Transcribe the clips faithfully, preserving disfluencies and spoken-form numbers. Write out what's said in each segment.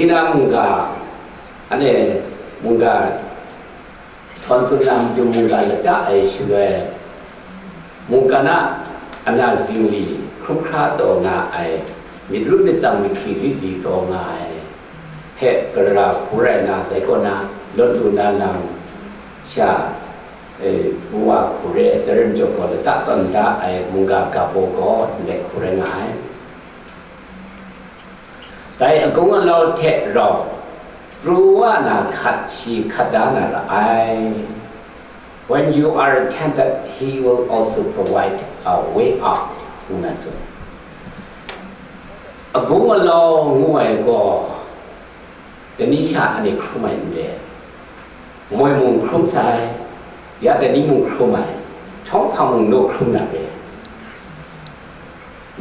Ina mungga, ane mungga, htawn tsun na matu mungga lata ai shaloi, mungga na ana zingli hkrum hkra taw nga ai, myit ru myit tsang myit hkri lit li taw nga ai hpe gara hku rai na, dai kaw na lawt lu na lam sha, e, wa hku re, Tarim jaw gaw lata tawn da ai mungga ga baw gaw ndai hku rai nga ai. Dai agung alau hte rau pru wa na hkat shi hkat da na ra ai. When you are tempted, he will also provide a way out, ngu na tsun. Agung alau ngu ai gaw, dai ni sha anhte hkrum ai n re. Moi mung hkrum sai, ya dai ni mung hkrum ai, htawng hpang mung naw hkrum na re.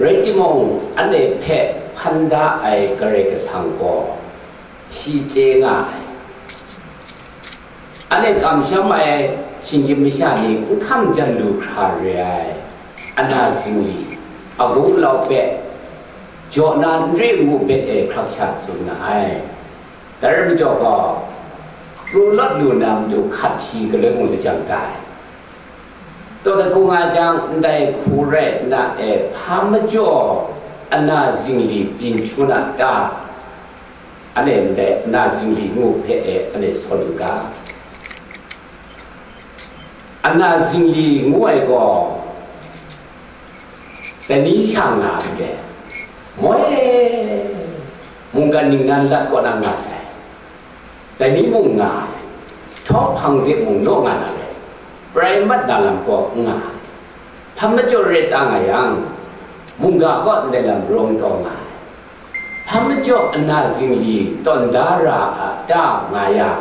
Rai timung, anhte hpe hpan da ai Karai Kasang gaw shi chye nga ai. Anhte kamsham ai shinggyim masha ni n hkam jan lu hkra re ai ana zingli, agung alau hpe, jaw na n re ngu hpe e hkrak sha tsun nga ai. Dai rai majaw gaw, pru lawt lu na matu hkat shi galoi mung lajang tai. Taw dat hku nga jang, ndai hku rai nna e, hpa majaw ana zingli byin htu na ta? Anhte ndai ana zingli ngu hpe e, anhte saw lu ga. Ana zingli ngu ai gaw, dai ni sha nga ai re, moi, mungkan ningnan lat kaw na nga sai, dai ni mung nga ai, htawng hpang de mung naw nga na re, prai mat na lam kaw n nga ai, hpa majaw re ta nga yang, mungga kaw ndai lam rawng taw nga ai. Hpa majaw ana zingli tawn da ra a ta nga yang,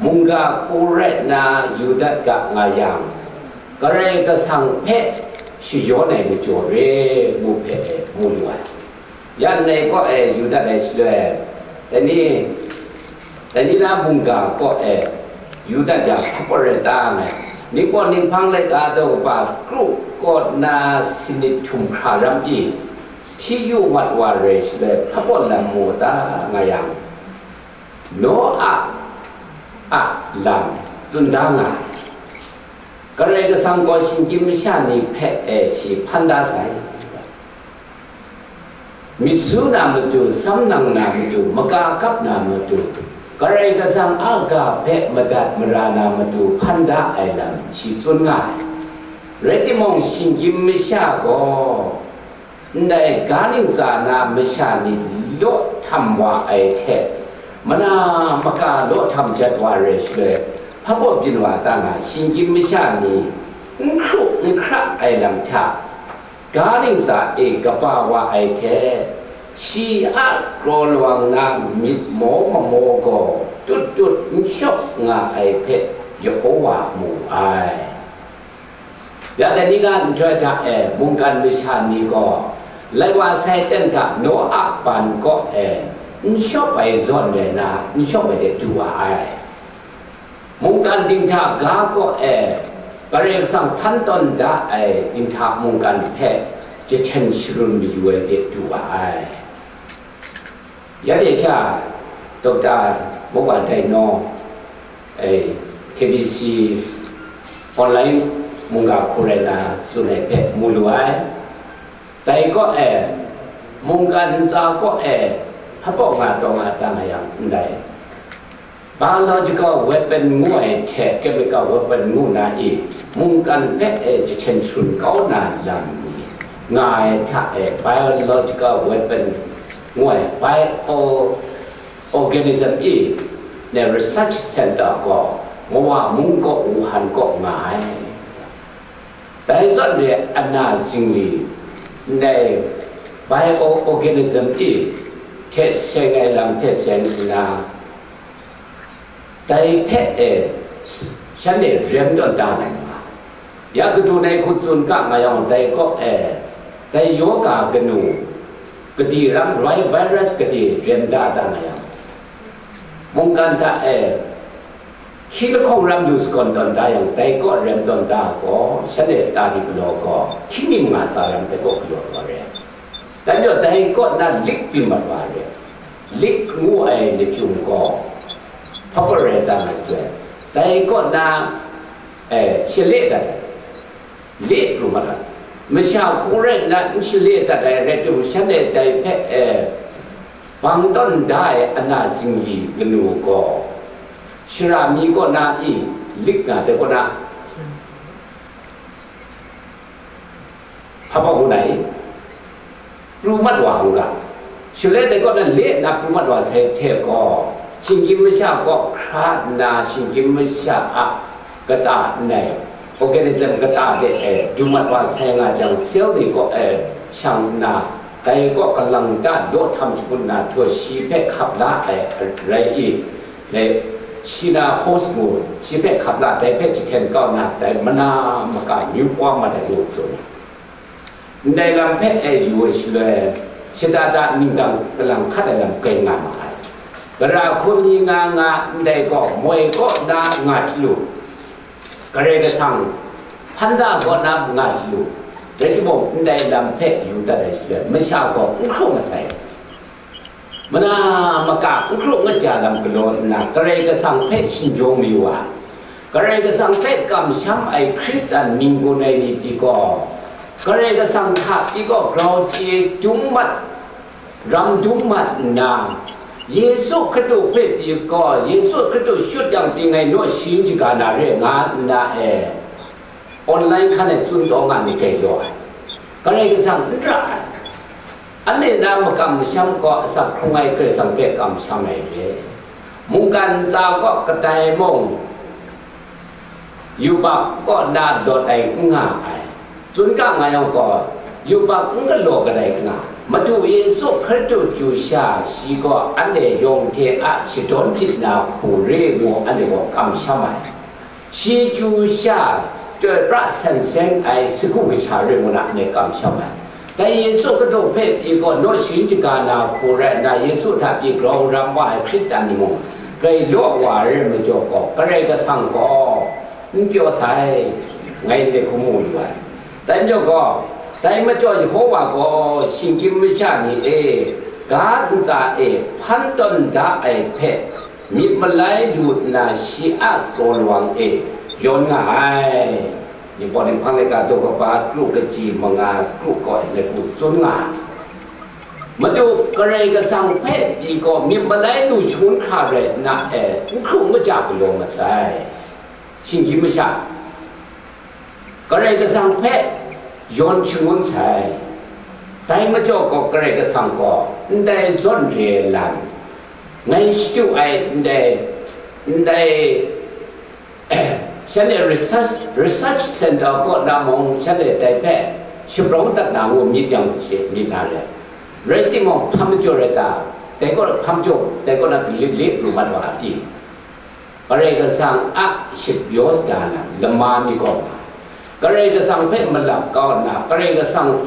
mungga hku rai nna yu dat ga nga yang, Karai Kasang hpe shayawn ai majaw re ngu hpe mu lu ai. Ya ndai kaw e yu dat ai shaloi, dai ni, dai ni na mungga kaw e yu dat yang, hpaw rai ta nga ai, ningpawt ninghpang laika daw kaba kru kaw nna sanit htum hkra ram i, hti yu mat wa rai shaloi, hpaw lam mu ta nga yang, Noa a lam tsun da nga ai. Karai Kasang gaw shinggyim masha ni hpe e shi hpan da sai. Myit su na matu, sam nang na matu, maka kap na matu, Karai Kasang a ga hpe madat mara na matu hpan da ai lam shi tsun nga ai. Rai timung, shinggyim masha gaw ndai ga ntsa na masha ni law htam wa ai hte, mana maka law htam jat wa rai shaloi, hpaw byin wa ta nga, shinggyim masha ni n hkru n hkra ai lam hta, ga ntsa e kaba wa ai hte, shi a kraw lawang na myit maw mamaw gaw tut tut n shawk nga ai hpe Yehowa mu ai. Ya dai ni na nhtoi hta e mungkan masha ni gaw, lai wa sai ten hta Noa ban kaw e n shawp ai zawn rai na, n shawp ai de du wa ai. Mungkan dinghta ga kaw e Karai Kasang hpan tawn da ai dinghta mungkan hpe jahten sharun mayu ai de du wa ai. Ya de sha, Dokta Mukwa Dainaw, eh, K B C online mungga hku rai na tsun ai hpe mu lu ai. Dai kaw e, mungkan ntsa kaw e, hpaw nga taw nga ta nga yang ndai, biological weapon ngu ai hte chemical weapon ngu na i, mungkan hpe e jahten sharun kau na lam ni nga ai hta e, biological weapon ngu ai bio organism i ne research center gaw Mawa mung kaw, Wuhan kaw nga ai. Dai zawn re ana zingli, ndai bio organism i hte seng ai lam hte seng nna, dai hpe e shanhte rem tawn da na nga. Ya kadu nai hku tsun ga nga yang, dai kaw e, dai yoga kanu, kadi ram, rai virus kadi rem da da nga yang, mungkan hta e hkying lahkawng ram lu sagawn tawn da yang, dai kaw rem tawn da gaw, shanhte study galaw gaw, hkying ni manga tsa ram dai kaw galaw tawn re. Dai majaw dai kaw na lik byin mat wa re. Lik ngu ai lachyum gaw hpa rai dan ai, dai kaw na, eh, shale dat ai, le pru mat ai. Masha hku rai nna n shale dat ai rai timung, shanhte dai hpe, eh, bang tawn da ai ana zingli kanu gaw, shara mi kaw na i, lik nga dai kaw na, hpa ngu nai? Pru mat wa u ga. Shaloi dai kaw na le nna pru mat wa sai hte gaw, shinggyim masha kaw hkra nna shinggyim masha a kata nnai, organism kata de e du mat wa sai nga jang, sel ni kaw e shang nna, dai kaw kalang ta daw htam shangun nna htaw shi hpe hkap la ai rai i, dai shi na host mu, shi hpe hkap la, dai hpe jahten kau nna, dai mana maka myu wa mat ai ngu tsun. Ndai lam hpe e yu ai shaloi, shada da ningdang kalang hkat ai lam grai nga ma ai. Gara hku mi nga nga ndai gaw moi kaw na nga chyalu, Karai Kasang hpan da kaw na nga chyalu, rai timung, ndai lam hpe yu dat ai shaloi, masha gaw n hkrum masai. Mana maka n hkrum ngaja lam galaw nna, Karai Kasang hpe shingjawng mayu wa ai. Karai Kasang hpe kamsham ai Hkristan minggun ai ni pyi gaw, Karai Kasang hta pyi gaw grau chye dum mat, ram dum mat nna, Yesu Hkristu hpe pyi gaw, Yesu Hkristu shut yang pyi ngai naw sharin shaga na re nga nna e, online hkan e tsun taw nga ni grai law ai. Karai Kasang n ra ai. Anhte na makam masham gaw asak hkrung ai Karai Kasang hpe kamsham ai re. Mungkan ntsa gaw kadai mung, yubak kaw na lawt ai n nga ai. Tsun ga nga yang gaw, yubak n galaw kadai n nga. Madu Yesu Hkristu chyu sha, shi gaw anhte yawng hte a shadawn jit na hku re ngu anhte gaw kamsham ai. Shi chyu sha, chyoi pra san seng ai sagu kasha rai ngu na anhte kamsham ai. Dai Yesu Hkristu hpe pyi gaw naw sharin shaga na hku rai nna, Yesu hta pyi grau ram wa ai Hkristan ni mung, grai law wa ai rai majaw gaw, Karai Kasang gaw n pyaw sai, ngai ndai hku mu yu ai. Dai majaw gaw, dai majaw Yehova gaw shinggyim masha ni e, ga ntsa e hpan tawn da ai hpe, myit malai lu nna shi a kraw lawang e yawn nga ai. Ningpawt Ninghpang laika daw kaba kru kaji manga kru kaw ai lagu tsun nga ai. Madu Karai Kasang hpe pyi gaw myit malai lu shangun hkra rai nna e, n hkrum n kaja galaw mat sai. Shinggyim masha Karai Kasang hpe yawn shangun sai. Dai majaw gaw Karai Kasang gaw ndai zawn re ai lam, ngai shadu ai ndai, ndai shanhte research, research center kaw na mung, shanhte dai hpe shabrawng dat na ngu myit yang she myit na re. Rai timung, hpa majaw rai ta? Dai kaw hpa majaw, dai kaw na lit lit pru mat wa i? Karai Kasang a shapyaw da na lama mi gaw nga, Karai Kasang hpe malap kau nna, Karai Kasang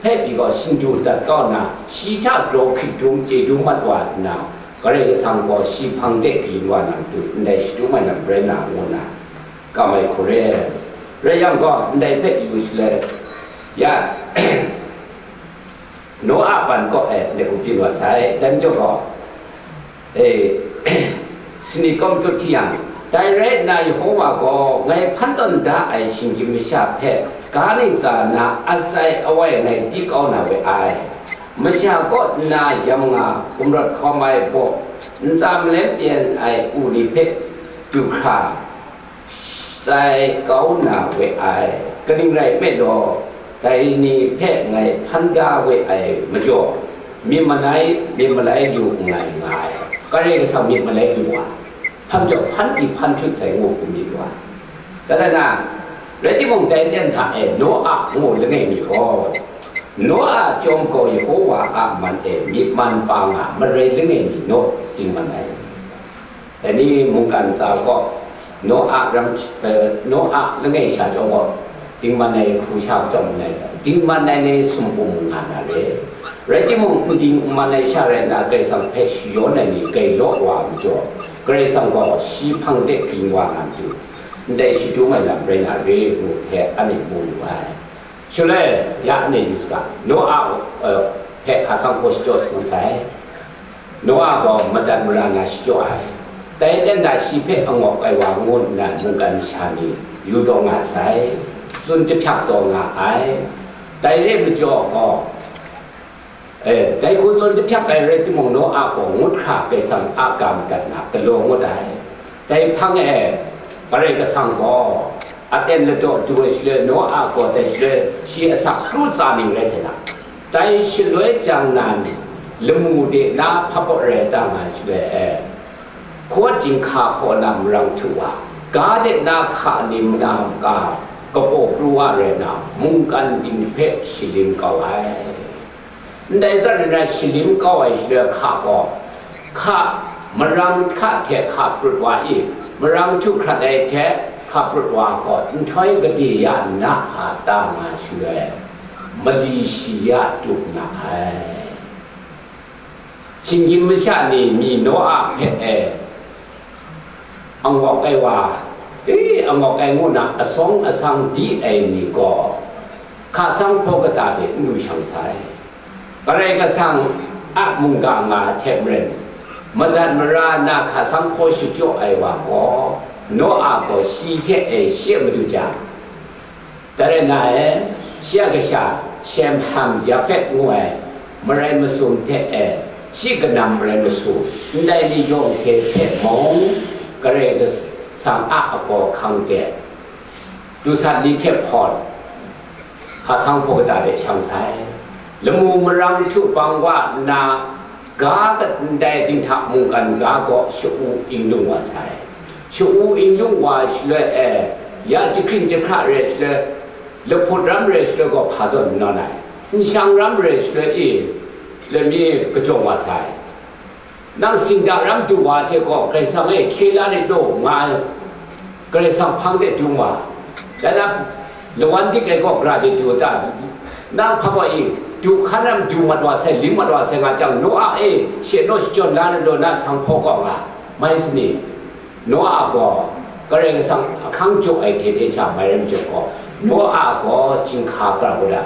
hpe pyi gaw shindu dat kau nna, shi hta grau hkrit dum chye dum mat wa nna, Karai Kasang gaw shi hpang de kayin wa na matu ndai shadum ai lam rai na ngu nna kam ai hku re. Rai yang gaw, ndai hpe yu shaloi, ya, Noa ban kaw e ndai hku byin wa sai. Dai majaw gaw, e, sini kawm tut hti yang, dai rai nna Yehova gaw, ngai hpan tawn da ai shinggyim masha hpe ga ntsa na atsai awai ngai di kau na we ai. Masha kaw nna yam nga, gumrawt hkawm ai baw, ntsa malem pyen ai u ni hpe du hkra, tsai kau na we ai. Kaning rai nme law, dai ni hpe ngai hpan da we ai majaw, myit malai, myit malai lu nngai nga ai. Karai Kasang myit malai lu wa, hpan jaw hpan pyi hpan hkrit sai ngu hku myit wa. Dai rai na, rai timung, dai ten hta e Noa ngu langai mi gaw, Noa chyawm gaw Yehova a man e myit man pa nga marai langai mi naw dingman ai. Dai ni mungkan ntsa gaw, Noa ram, eh, Noa langai sha chyawm gaw, dingman ai hku sha chyawm nngai sai, dingman ai ni sumpu mu nga na re. Rai timung, n ding n man ai sha rai nna, Karai Kasang hpe shayawn ai ni grai law wa ai majaw, Karai Kasang gaw shi hpang de ging wa na matu, ndai shadum ai lam rai na re ngu hpe anhte mu lu ai. Shaloi, ya anhte yu saga, Noa, eh, hpe hka sang hpaw shachyaw shangun sai. Noa gaw madat mara na shachyaw ai. Dai ten na shi hpe angawk ai wa ngu nna mungkan masha ni yu taw nga sai, tsun jahpyak taw nga ai. Dai re majaw gaw, eh, dai hku tsun jahpyak ai rai timung, Noa gaw ngut hkra Karai Kasang a ga madat na galaw ngut ai. Dai hpang e, Karai Kasang gaw aten ladaw du ai shaloi, Noa gaw dai shaloi shi asak kru tsa ning rai sai na. Dai shaloi jang nan, lamu de na hpabaw rai ta nga ai shaloi e, Hkawt jinghka hkaw na marang htu wa, ga de na hka ni mada maka kapaw pru wa rai na, mungkan ting hpe shalim kau ai. Ndai zawn rai na, shalim kau ai shaloi hka gaw, hka marang hka hte hka prut wa i, marang htu hkrat ai hte hka prut wa gaw, nhtoi gade ya na a ta nga shaloi, mali shi ya tup na ai. Shinggyim masha ni, mi Noa hpe e, angawk ai wa, e, angawk ai ngu na asawng asang di ai ni gaw, hka sanghpaw kata de n lu shang sai. Karai Kasang a mungga nga ai hte maren, madat mara na hka sanghpaw shachyaw ai wa gaw, Noa gaw shi hte e shi a madu jan, Dai rai na e, shi a kasha Shem, Ham, Yafet ngu ai marai masum hte e, shi kanam marai masum, ndai ni yawng hte hpe mung, Karai Kasang a agaw hkang de, dusat ni hte hpawn, hka sanghpaw kata de shang sai. Lamu marang htu bang wa nna, ga ndai dinghta mungkan ga gaw sha-u inglung wa sai. Sha-u inglung wa shaloi e, ya jahkring jahkra re shaloi, lahput ram re shaloi gaw hpa zawn n nawn ai. Nshang ram re shaloi i, lami kajawng wa sai. Nang sinda ram du wa hte gaw, Karai Kasang e hkye la rit law, nga ai, Karai Kasang hpang de dung wa, dan a lawan dik ai gaw, gara de du ta? Nang hpa gaw i, du hkan ram du mat wa sai, ling mat wa sai nga jang, Noa e, she naw shachyawn la rit law, na sanghpaw kaw nga, mai sani? Noa gaw Karai Kasang ahkang jaw ai hte hte sha mai rai majaw gaw, Noa gaw chyinghka kra kau da,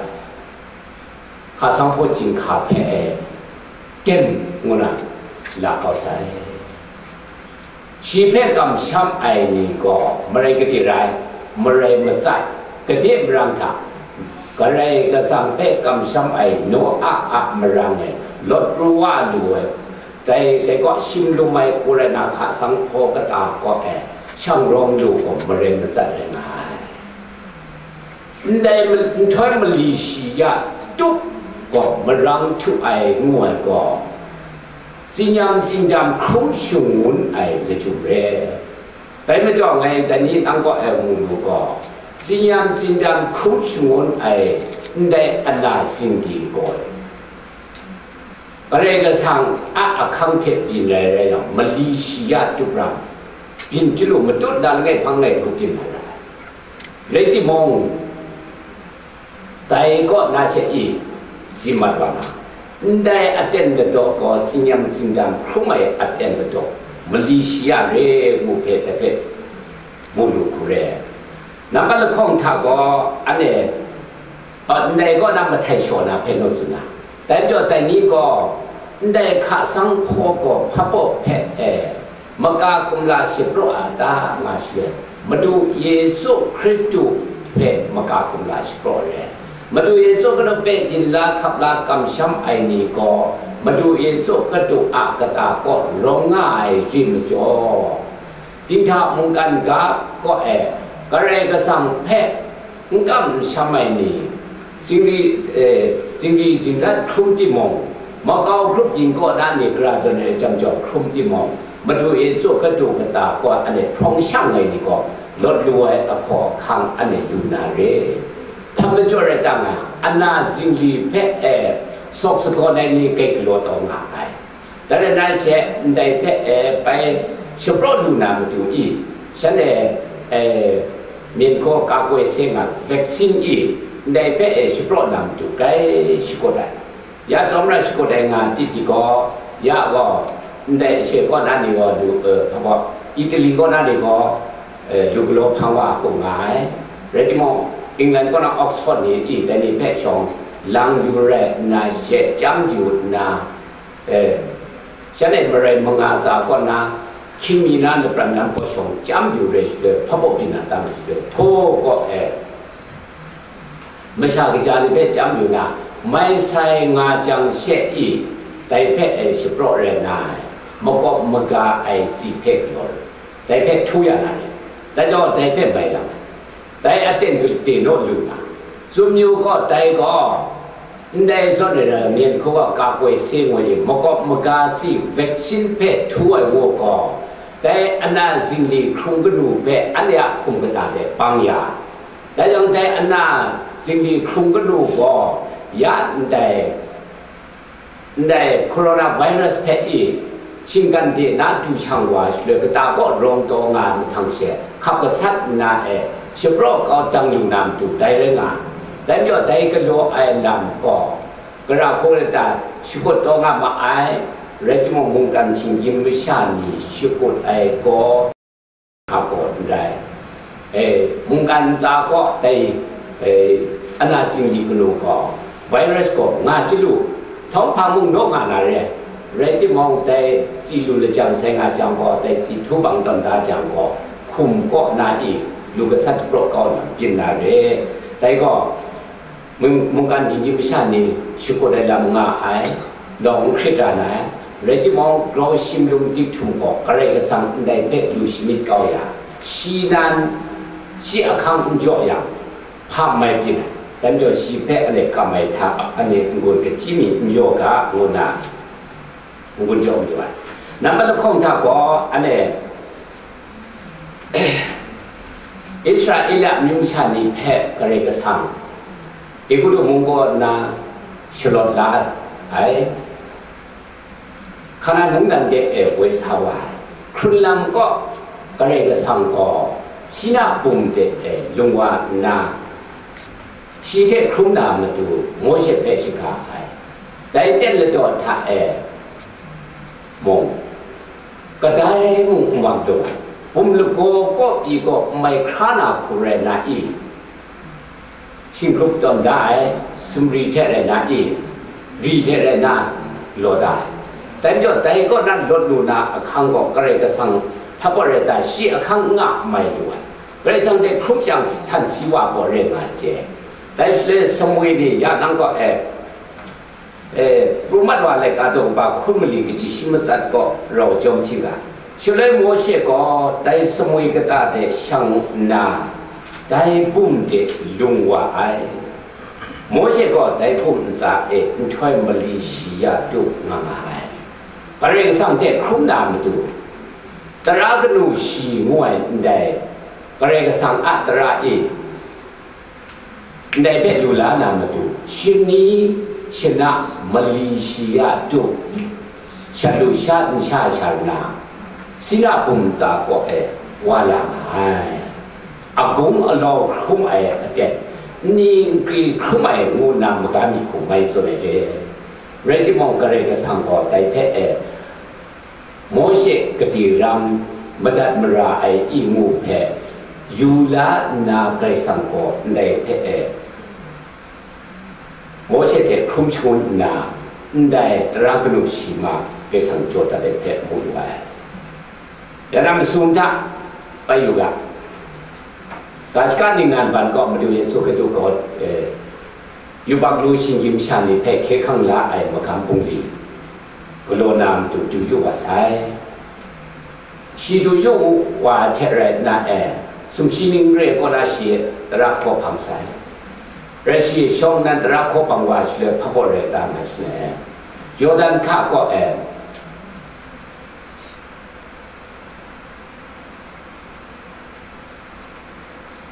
hka sanghpaw chyinghka hpe e, tem ngu na la kau sai. Shi hpe kamsham ai ni gaw marai gade rai, marai matsat, gade marang hta Karai Kasang hpe kamsham ai Noa a marang e lawt pru wa lu ai, dai, dai kaw shim lum ai hku rai na, hka sanghpaw kata kaw e shang rawng lu gaw marai matsat rai nga ai. Ndai ma-, nhtoi mali shi ya tup gaw marang htu ai ngu ai gaw, tsinyam tsindam hkrum shangun ai lachyum re. Dai majaw ngai dai ni nang kaw e mu lu gaw, tsinyam tsindam hkrum shangun ai ndai ana zingdi gaw, Karai Kasang a ahkang hte byin ai rai yang, mali shi ya tup ram, byin chyalu matut na langai hpang langai hku byin ai rai. Rai timung, dai kaw na she i, si mat wa na, ndai aten ladaw gaw, tsinyam tsindam hkrum ai aten ladaw, mali shi ya re ngu hpe dai hpe mu lu hku re. Nambat lahkawng hta gaw, anhte, a, ndai kaw na mahtai shaw na hpe naw tsun na, dai majaw dai ni gaw, ndai hka sanghpaw gaw hpabaw hpe e, maka kumla shapraw a ta nga shaloi, Madu Yesu Hkristu hpe maka kumla shapraw ai re. Madu Yesu Hkristu hpe ginla hkap la kamsham ai ni gaw, Madu Yesu Hkristu a kata kaw rawng nga ai ri majaw, dinghta mungkan ga kaw e Karai Kasang hpe n kam n sham ai ni, zingri, eh, zingri zingrat hkrum timung, makau grup yin kaw na ni gara zawn ai jam jawng hkrum timung, Madu Yesu Hkristu kata kaw anhte hprawng shang ai ni gaw, lawt lu ai ahkaw ahkang anhte lu na re. Hpa majaw rai ta nga, ana zingri hpe e sawk sagawn ai ni grai galaw taw nga ai. Dai rai na she, ndai hpe e bai shapraw lu na matu i, shanhte, e, myen hkaw ka koi se nga vaccine i, ndai hpe e shapraw na matu grai shakut ai. Ya tsawmra shakut ai nga tip di gaw, ya gaw, ndai she kaw na ni gaw lu, e, hpa gaw, Italy kaw na ni gaw, e, lu galaw hpang wa a hku nga ai. Rai timung, England kaw na Oxford ni i, dai ni hpe shawng lang yu rai nna, she chyam yu nna, e, Shanhte marai manga tsa kaw na, hkying mi na lapran lam kaw shawng chyam yu re shaloi, hpa baw byin na tam ai shaloi, htaw kaw e, masha kaja ni hpe chyam yu na, mai sai nga jang she i, dai hpe e shapraw rai na ai, makawp maga ai tsi hpe galaw, dai hpe htu ya na re, dai jaw dai hpe mai lam ai. Dai aten gate naw lu na, tsun yu gaw, dai gaw, ndai zawn rai na, myen hku gaw ka koi se ngoi e, makawp maga si vaccine hpe htu ai wa gaw, dai ana zingli hkrung kanu hpe anhte a hkum kata de bang ya. Dai jang dai ana zingli hkrung kanu gaw, ya ndai, ndai coronavirus hpe i shinggan de na du shang wa shaloi, kata kaw rawng taw nga ai mahtang she, hkap gasat nna e, shapraw kau dang lu na matu dai rai nga ai. Dai majaw, dai galaw ai lam gaw, gara hku rai ta, shakut taw nga ma ai, rai timung, mungkan shinggyim masha ni shakut ai gaw, a gaw n rai. E, mungkan ntsa kaw dai, e, ana zingli kanu gaw, virus gaw nga chyalu, htawng hpa mung naw nga na re, rai timung, dai tsi lu lajang sai nga jang gaw, dai tsi htu bang tawn da jang gaw, hkum kaw na i, lu gasat dapraw kau na byin na re. Dai gaw, mung-, mungkan shinggyim masha ni shakut ai lam nga ai, nawng n hkrit ra na ai, rai timung, grau shim lum dik htum gaw Karai Kasang ndai hpe lu shamyit kau ya, shi nan, shi ahkang n jaw yang, hpa mai byin ai, dai majaw shi hpe anhte kam ai hta, anhte n-gun kachyi mi n yaw ga, ngu nna n-gun jaw mayu ai. Nambat lahkawng hta gaw, anhte Israela amyu masha ni hpe Karai Kasang Egutu mung kaw nna shalawt la ai. Hkanan mungdan de e woi sa wa ai. Hkrun lam kaw, Karai Kasang gaw Sina bum de e lung wa nna, shi hte hkrum na matu Mawshe hpe shaga ai. Dai ten ladaw hta e mung, kadai mung n wan lu ai. Bum lagaw kaw pyi kaw n mai hkra na hku rai na i? Shinggrup tawn da ai, sumri hte rai na i? Ri hte rai na law da ai. Dai majaw, dai kaw na lawt lu na ahkang gaw Karai Kasang hpa gaw rai ta, shi ahkang n nga n mai lu ai. Karai Kasang hte hkrum jang, htan si wa gaw rai nga ai hte. Dai shaloi Samuel ni ya nang kaw e, e, pru mat wa laika daw kaba hkun mali kaji shi matsat kaw rau jawm hti ga. Shaloi Mawshe gaw dai sumwi kata de shang nna, dai bum de lung wa ai. Mawshe gaw dai bum ntsa e nhtoi mali shi ya tu nga nga ai. Karai Kasang hte hkrum na matu, tara kanu shi ngu ai ndai Karai Kasang a tara e, ndai hpe lu la na matu, shani shana mali shi ya tu, shat lu sha nsha sha na, Sina bum ntsa kaw e wa la nga ai. Agung alau hkrum ai aten, nni nkri hkrum ai ngu nna maga mi hku mai tsun ai re. Rai timung, Karai Kasang gaw dai hpe e, Mawshe gade ram madat mara ai i ngu hpe yu la nna, Karai Kasang gaw ndai hpe e, Mawshe hte hkrum shangun nna, ndai tara kanu shi ma Karai Kasang jaw dat ai hpe mu lu ai. Ya na masum hta bai yu ga, ga shaka ningnan ban kaw Madu Yesu Hkristu gaw, eh, yubak lu shinggyim sha ni hpe hkye hkang la ai magam bungli galaw na matu du yu wa sai. Shi du yu wa ai hte rai nna, e, sumshi ning re kaw na shi tara hkaw hpang sai. Rai shi shawng nnan tara hkaw hpang wa shaloi hpa baw rai ta nga shaloi, e, Yawdan hka kaw e,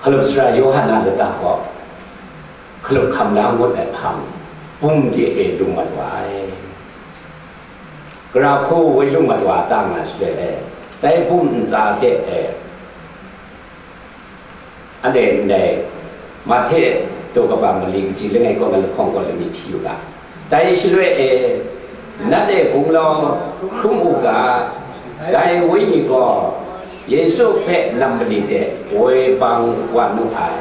Hkalup sara Yawhan a lata gaw hkalup hkam la ngut ai hpang, bum de e lung mat wa ai. Gara hku woi lung mat wa ta nga shaloi e, dai bum ntsa de e, anhte ndai Mahte daw kaba mali kaji langai kaw ngan lahkawng kaw lami hti yu ga. Dai shaloi e, nanhte gunglau hkrum u ga, dai Wenyi gaw Yesu hpe nam mali de woi bang wa nu ai.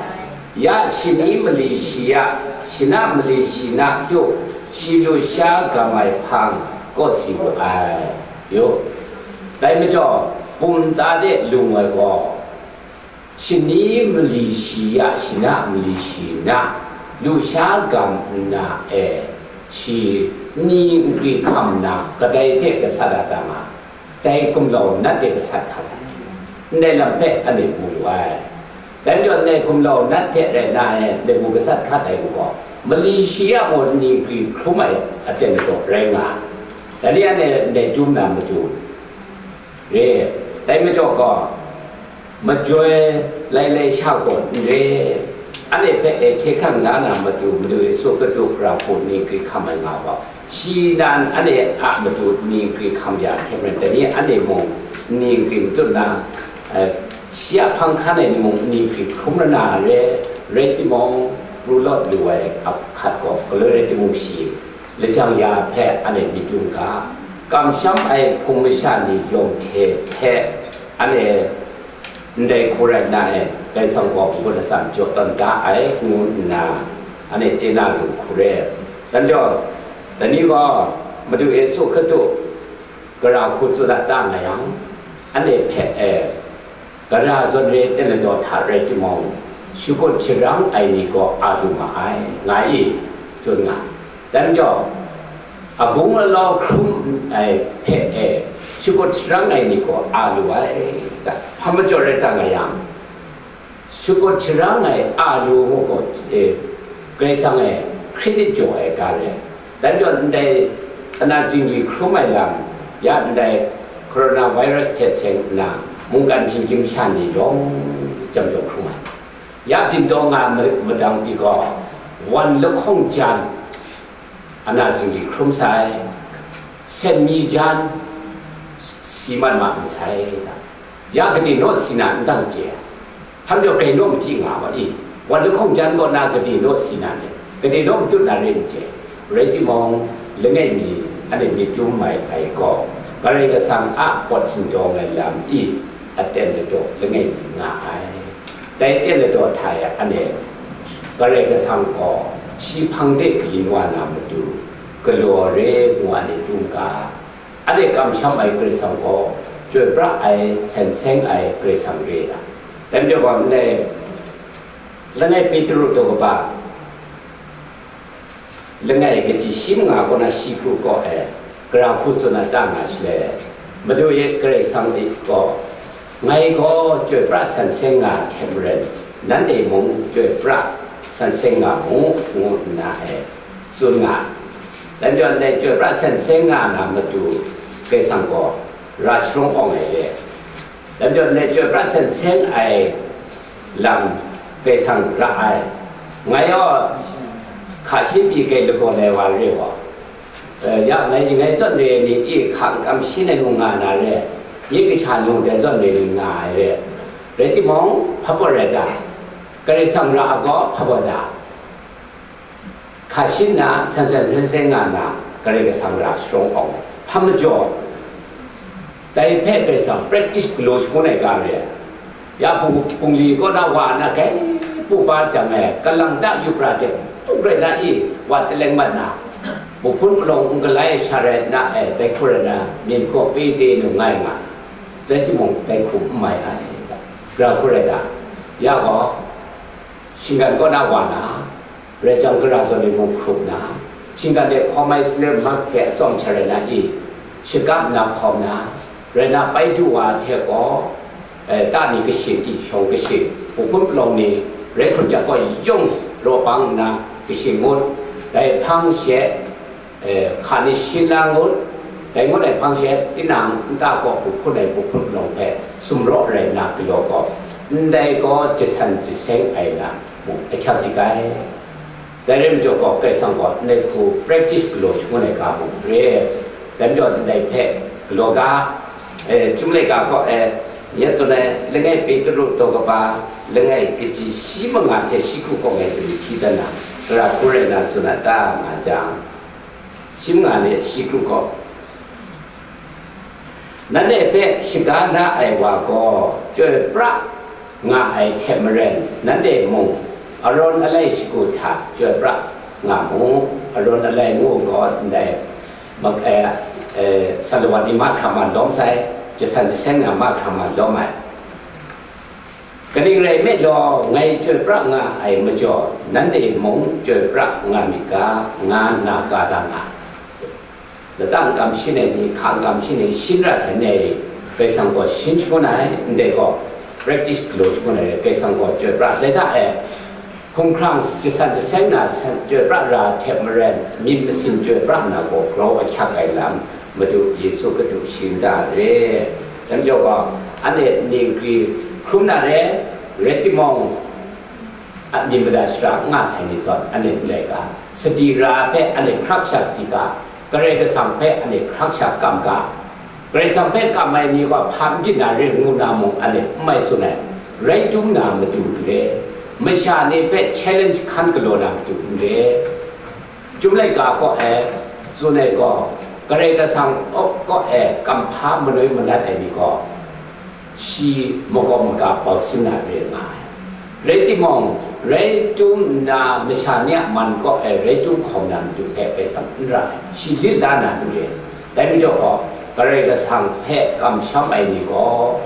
Ya shani mali shi ya, shana mali shi na tu, shi lu sha gam ai hpang kaw si wu ai. yu. Dai majaw, bum tsa de lung ai gaw, shani mali shi ya, shana mali shi na, lusha gam nna e, shi ni nkri hkam nna, kadai hte gasat a ta nga, dai gumlau nat de gasat hkam ai. Ndai lam hpe anhte mu lu ai. Dai majaw, ndai gumlau nat hte rai nna e, ndai mu gasat hkat ai u gaw, mali shi ya mung ni nkri hkrum ai aten ladaw rai nga ai. Dai ni anhte ndai dum na matu re ai. Dai majaw gaw, majoi lai lai sha gaw n re ai. Anhte hpe e hkye hkrang la na matu, Madu Yesu Hkristu gara hku ni nkri hkam ai nga gaw, shi nan anhte a matu ni nkri hkam ya hte maren, dai ni anhte mung ni nkri matut na, eh, shi a hpang hkan ai ni mung ni nkri hkrum la na re, rai timung, pru lawt lu ai ahkat gaw galoi rai timung shi, lajang ya hpe anhte myit dum ga, kamsham ai hpung masha ni yawng hte hpe anhte ndai hku rai nna e, Karai Kasang gaw n-gun atsam jaw tawn da ai, ngu nna anhte chye na lu hku re. Dan jaw, dai ni gaw Madu Yesu Hkristu gara hku tsun a ta nga yang, anhte hpe e, gara zawn re ten ladaw hta rai timung, shakut sharang ai ni gaw a lu ma ai, nga i, tsun nga ai. Dan jaw, abung alau hkrum ai hpe e, shakut sharang ai ni gaw a lu ai, da, hpa majaw rai ta nga yang, shakut sharang ai a lu ngu gaw, e, Karai Kasang e credit jaw ai ga re. Dan jaw, ndai ana zingri hkrum ai lam, ya ndai coronavirus hte seng nna mungkan hkying sha ni yawng jam jaw hkrum ai. Ya byin taw nga ma-, madang pyi gaw, wan lahkawng jan, ana zingri hkrum sai, sen mi jan, si mat ma n sai, ya gade naw si na n dang chye ai. Hpa majaw grai naw machyi nga ai wa i, wan lahkawng jan kaw na gade naw si na ni, gade naw matut na re n chye. Rai timung, langai mi, anhte myit dum mai ai gaw, Karai Kasang a pawt sindawng ai lam i, aten ladaw langai mi nga ai. Dai ten ladaw hta e anhte Karai Kasang gaw shi hpang de kayin wa na matu, galaw re ngu anhte dum ga, anhte kamsham ai Karai Kasang gaw chyoi pra ai, san seng ai Karai Kasang re ai. Dai majaw gaw, ndai langai Petru daw kaba langai kaji shi manga kaw na shi kru kaw e, gara hku tsun na ta nga shaloi, Madu ye Karai Kasang e gaw, ngai gaw chyoi pra san seng nga hte maren, nanhte mung chyoi pra san seng nga mu, ngu nna e tsun nga ai. Dan jaw, ndai chyoi pra san seng nga na matu, Karai Kasang gaw ra sharawng awng ai re. Dan jaw, ndai chyoi pra san seng ai lam Karai Kasang ra ai. Ngai gaw hka shi pyi kai lagawn ai wa re gaw, eh, ya ngai, ngai zawn re ni i hka n kamsham ai nu nga na re, nye kasha nu dai zawn re ni nga ai re. Rai timung, hpa baw rai ta? Karai Kasang ra ai gaw hpa baw ta? Hka shi nna, san san sen sen nga nna, Karai Kasang ra sharawng awng ai. Hpa majaw, dai hpe Karai Kasang practice galaw shangun ai ga re ai. Ya hpung, hpung li kaw na wa na kai, pu pa jang ai, kalang ta yu pra de, pu rai na i, wa taleng mat na, pu hpun palawng n galai sha rai na ai, dai hku rai na, myit kaw pe de nu ngai nga, rai timung, dai hku n mai ai, gara hku rai ta, ya gaw, shinggan kaw na wa na, rai jang gara zawn e mung hkrup na, shinggan de hkawm ai hte mask hte atsawm hte rai na i, shakap nna hkawm na, rai na, pai du wa hte gaw, eh, ta ni kashin i, shawng kashin, pu hpun palawng ni, rai hkrun jang gaw yawng raw bang nna kashin ngut, dai hpang she, eh, hka ni shin la ngut, dai ngut ai hpang she, tinang nta gaw pu hpun ai pu hpun palawng hpe sumraw rai nna galaw gaw, ndai gaw jasan jaseng ai lam mung ahkyak dik ai. Dai rai majaw gaw, Karai Kasang gaw ndai hku practice galaw shangun ai ga mung re ai. Dai majaw ndai hpe galaw ga, eh, Chyum laika kaw e, nye tsun ai, langai Petru daw kaba, langai kaji shi manga hte shi hku kaw ngai hte myi hti dan na, gara hku rai na tsun a ta nga jang, shi manga ni shi hku kaw, nanhte hpe shaga la ai wa gaw, chyoi pra nga ai hte maren, nanhte mung arawn alai shagu hta chyoi pra nga mu. Arawn alai ngu gaw ndai, mak-, eh, eh, salawat ni mahkra ma lawm sai, jasan jaseng na mahkra ma lawm ai. Kaning rai nme law, ngai chyoi pra nga ai majaw, nanhte mung chyoi pra nga myit ga, nga nna ka da nga. Lata n kamshing ai ni, hka n kamshing ai ni, shin ra sai ni, Karai Kasang gaw shin shangun ai, ndai gaw practice galaw shangun ai, Karai Kasang gaw chyoi pra. Dai hta e, hkumhkrang jasan jaseng na san chyoi pra ra ai hte maren, myit masin chyoi pra nna gaw grau ahkyak ai lam, Madu Yesu Hkristu shing da re. Dai majaw gaw, anhte ningri hkrum na re, rai timung, a myit mada shara n nga sai ni zawn, anhte ndai ga, sadi ra ai hpe anhte hkrak sha sadi ga, Karai Kasang hpe anhte hkrak sha kam ga, Karai Kasang hpe kam ai ni gaw hpa n byin na re ngu na mung, anhte n mai tsun ai, rai tum na matu n re, masha ni hpe challenge hkan galaw na matu n re. Chyum laika kaw e tsun ai gaw, Karai Kasang kaw e kamhpa manoi manat ai ni gaw, shi makawp maga bau sin na re nga ai. Rai timung, rai tum nna masha ni a man kaw e rai tum hkawm na matu hpe Karai Kasang n ra ai, shi lit la na n re. Dai majaw gaw, Karai Kasang hpe kamsham ai ni gaw,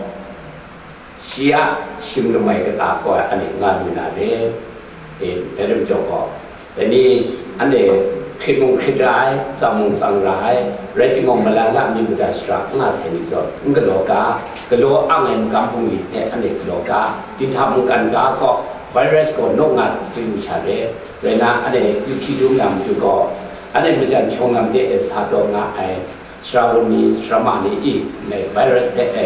shi a shim lamai kata gaw anhte nga lu na re. E, dai lam jaw gaw, dai ni anhte hkrit mung hkrit ra ai, tsang mung tsang ra ai, rai timung, malala myit mada shara n nga sai ni zawn, n galaw ga, galaw ang ai magam bungli hpe anhte galaw ga, dinghta mungkan ga gaw virus gaw naw nga chyu lu sha re. Rai na, anhte kyu hpyi dum na matu gaw, anhte majan shawng lam de e sa taw nga ai, Srawun ni, srawma ni i, ngai virus hpe e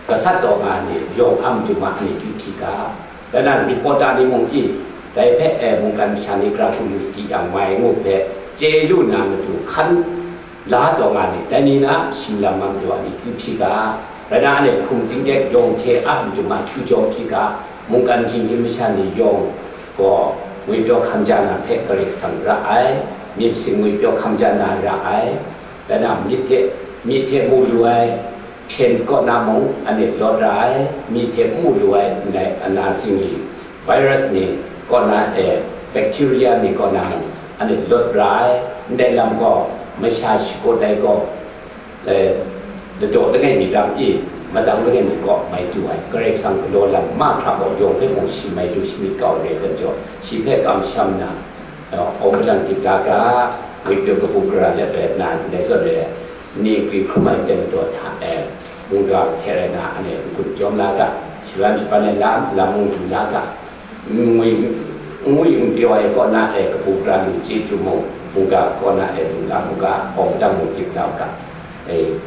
gasat taw nga ni yawng a matu ma ni kyu hpyi ga, dai na reporter ni mung i, dai hpe e mungkan masha ni gara hku lu sadi yang mai ngu hpe chye lu na matu hkan la taw nga ni, dai ni na shim lam a matu a ni kyu hpyi ga, rai na, anhte hkum tingdek yawng hte a matu ma kyu jaw hpyi ga, mungkan jinghkyin masha ni yawng gaw ngwipyaw hkam ja na hpe Karai Kasang ra ai, myit masin ngwipyaw hkam ja na ra ai. Dai na, myit hte, myit hte mu lu ai hpyen kaw na mung anhte lawt ra ai, myit hte mu lu ai ndai ana zingri, virus ni kaw na e, bacteria ni kaw na mung anhte lawt ra ai. Ndai lam gaw masha shakut ai gaw, eh, ladaw langai mi ram i, madang langai mi kaw mai du ai, Karai Kasang galaw lam mahkra gaw yawng hpe mung shi mai du shi myit kau re ai majaw, shi hpe kamsham na, Aw, aw, madan tip la ga, ngwipyaw kabu gara let rai nna, ndai zawn re, ni gwi hkrum ai ten daw hta e, mungga hte rai na, anhte n-gun jawm la ga, shalan shaban ai lam, lam mung du la ga, ngwi, ngwi ngwipyaw ai kaw na e, kabu gara lu chyeju mung, mungga kaw na e, lu la mu ga, aw, madan mung tip la u ga. E,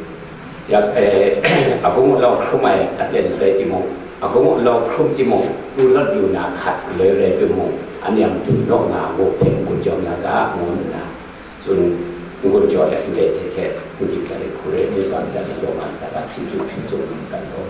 yak, e, agung alau hkrum ai aten rai timung, agung alau hkrum timung, lu lawt lu na hkat galoi rai timung, an yang du naw nga ngu hpe n-gun jawm na ga, ngu nna, tsun n-gun jaw let ndai hte hte, n-dik ga let hkru rai, mungkan ga let yawng a ntsa ga, chyeju hpyi tsun lu ga law.